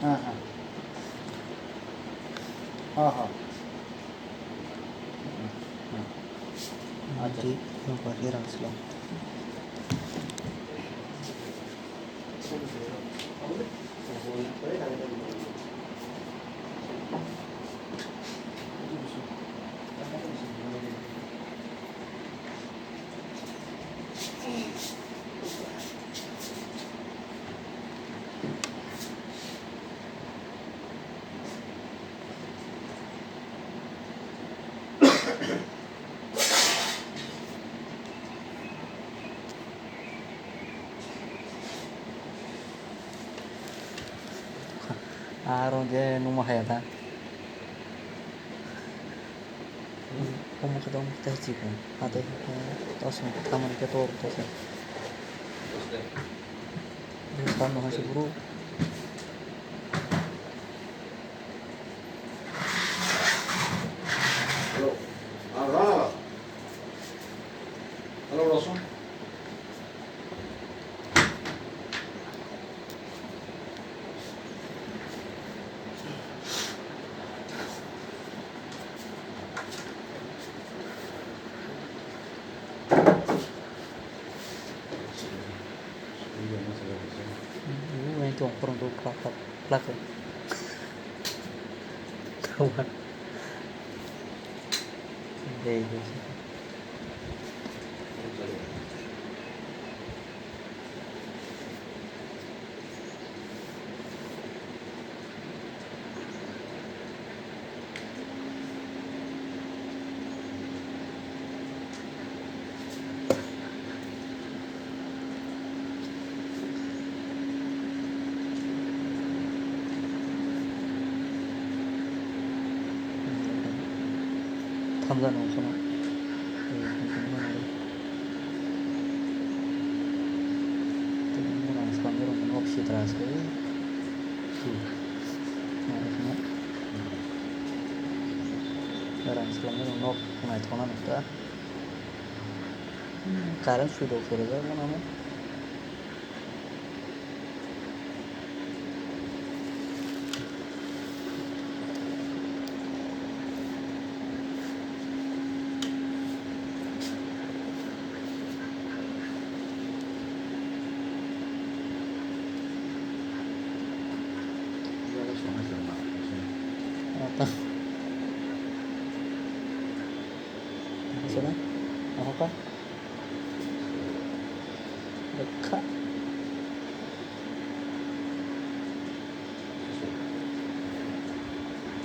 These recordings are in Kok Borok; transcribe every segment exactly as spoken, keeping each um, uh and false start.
Ha, ha. Ha, ha. Acha. Ji, nokbar, hirang silo. Aro je nungma haya ta. Omo khe tong tei chikon. Atei khe tong tong thamani khe tor tong. Bwskango hai se bro. Hello. Ah, Rana. Hello, Rosun. Ini tuh kurang tuh kelak kelak kelak. Kawan. Deh, deh. Thamjani uansukno. Rang swlamwi rwngmano nok sitra se. Rang swlamwi rwng nok naithokna nukha. Current switch rok se rijak mano. Sini. Apa? Bwkha.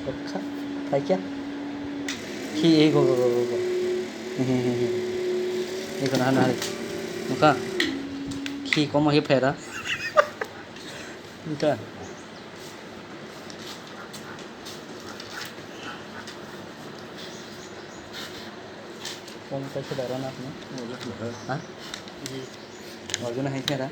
Bwkha. Paikya. Khi, ei go, go, go, go, go. He, he, he, he. Ei go, na, na, na. Bwkha. Khi komo he phaira. Bwkha. Komo kaisa dara na, no? Ha? Wajuna hai khe da.